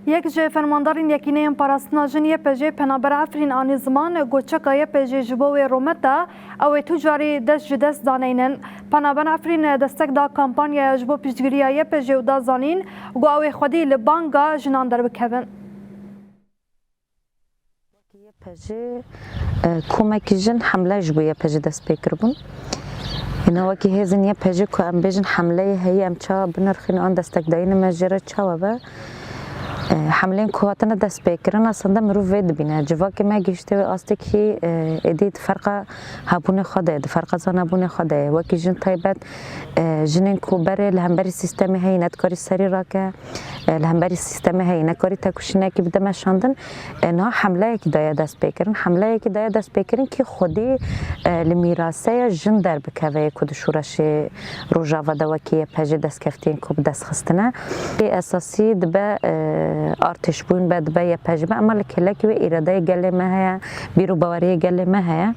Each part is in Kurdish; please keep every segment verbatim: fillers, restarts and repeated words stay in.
Yek ji fermandarên Yekîneyên Parastina Jin Y P J Penaber Efrîn anî ziman, ku çeka Y P J ji bo wê rûmet e, ew ê tu carî dest ji dest daneynin. Penaber Efrîn destek da kampanyaya ji bo piştgiriya Y P J û da zanîn, ku ew ê xwedî li banga jinan derbikevin. Y P J, e, komekî jin hemle ji bo Y P J dest pê kiribûn. Êna wekî hêzên Y P J ku em bêjin hemleyê heyî, em çawa binirxîn an destekdayînê me jê re çawa be? E, hemleyên ku hatine dest pê kirin, aslında mirov vê dibîne. Civakê me gihişte wê astekî, e, êdî di ferqa hebûnê xwe de ye, di ferqa zanabûnê xwe de ye. Wekî jin taybet, e, jinên ku berê li hemberî sîstemê heyî ne dikarî serî rake, e, li hemberî sîstemê heyî nekarî tekuşînekî bide meşandin, e, niha hemleyekî daye dest pê kirin. Hemleyekî daye dest pê kirin kî xwedî, e, li mîraseya jin derbikeve yê ku di şûreşê Rojava de wekî Y P J destkeftiyên ku bi dest xistine. Yê esasî dibe, e, artêşbûn be, dibe Y P J be, ema li kêlekî wê îradeyê gelê me heye, bîr û baweriyê gelê me heye.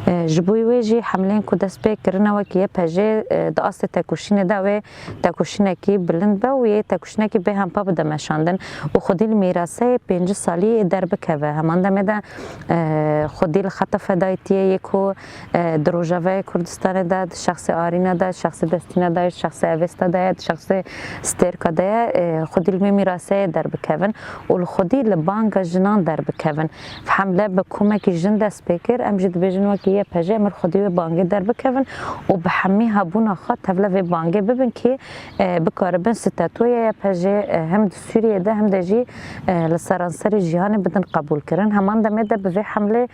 E, ji bo wê jî hemleyên ku dest pê kirine wekî Y P J, e, di astê tekoşînê de wê tekoşînekî bilind be û yê tekoşînekî bê hempa bide meşandin û xwedî li mîraseyê pêncî salî derbikeve. Heman demê de, e, xwedî li xeta fedayîtiyê yê ku, e, di Rojavayê Kurdistanê de, di şexsê Arîna de, şexsê Destîna de, şexsê Evêsta de ye, di şexsê Stêrka de ye, e, xwedî li wê mîraseyê derbikevin û li xwedî li banga jinan derbikevin. Hemle bi komekî jin dest pê kir, em jî dibêjin wekî Y P J em li xwedî wê bangê derbikevin û bi hemî hebûna xwe tevle vê bangê bibin kî, e, bikaribin statûya Y P J, e, hem di Sûriyê de hem de jî, e, li seranserê cîhanê bidin qebûlkirin. Heman demê de bi vê hemlê,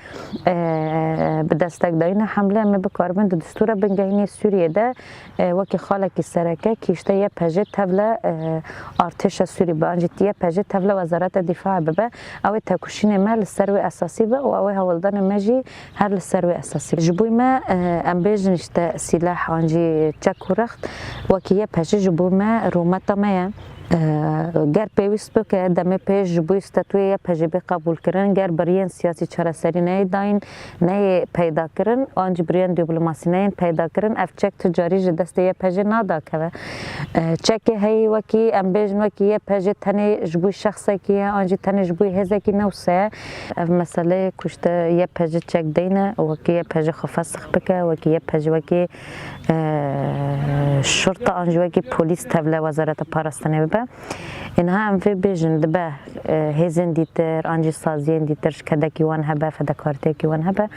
e, bi destekdayîna hemlê em ê bikaribin di distûra bingehînê Sûriyê de e, wekî xalekî sereke kîşte Y P J tevle, e, artêşa Sûrî be, an jî Y P J tevle Wezareta Dîfaê bibe, ew ê tekoşînê me li ser wê esasî be û ew ê hewldanê me jî her li ser wê esasî be. Ji bo me, e, em bêjin îşte sîleh an jî çek û rext wekî Y P J ji bo me rûmeta me ye. E, ger pêwîst bike, demê pêş ji bo statûyê Y P J bê qebûlkirin, ger biriyên siyasî çareserî neyê dayîn, neyê peyda kirin, an jî biriyên dîplomasî neyên peyda kirin, ev çek tu carî ji destê Y P J nadakeve. E, çekê heyî wekî, em bêjin wekî Y P J tenê ji bo şexsekî ye, an jî tenê ji bo hêzekî ne wisa ye. Ev meseleyê ku işte Y P J çek deyne, wekî Y P J xwe fesix bike, wekî Y P J wekî, e, şurta an jî wekî polîs tevle Wezareta Parastinê bibe. Ê niha em vê bêjin, dibe, e, hêzên dîtir, an jî saziyên dîtir ji kedekî wan hebe, fedekartiyekî wan hebe.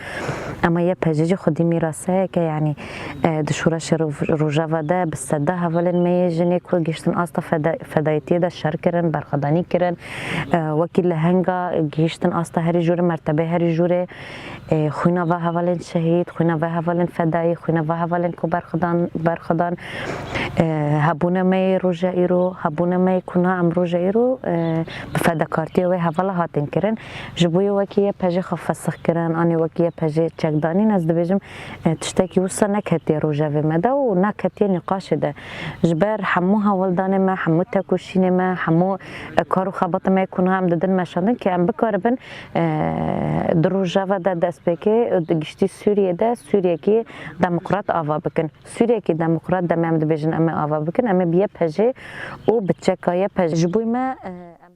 Ema Y P J jî xwedî mîraseyeke, yanî, e, di şoreşê Roj-, Rojava de bi seda hevalên me yê jinê ku gihiştin asta feda-, fedayîtiyê de şer kirin, berxwedanî kirin, e, wekî lehenga gihiştin asta herî jûrê, mertebê herî jûrê. E, xwîna va hevalên şehîd, xwîna va hevalên fedayî, xwîna va hevalên ku berxwedan, berxwedan, e, hebûna me yê roja îro, hebûna me yê ku na em roja îro, e, bi fedekartiya wê hevala hatin kirin. Ji bo yê wekî Y P J xwe fesix kirin, anî wekî Y P J çekdanîn, ez dibêjim, e, tiştekî wisa neketiye rojevê me de û neketiye nîqaşê de. Ji ber hemû hewldanê me, hemû tekoşînê me, hemû, e, kar û xebatê me ku niha em didin meşandin, ke em bikaribin, e, di rojeva de destpêkê, e, di giştî Sûriyê de Sûriyekî demokrat ava bikin. Sûriyekî demokrat demê em dibêjin em ê ava bikin, em ê bi Y P J û bi çeka Y P J ji bo me, e, em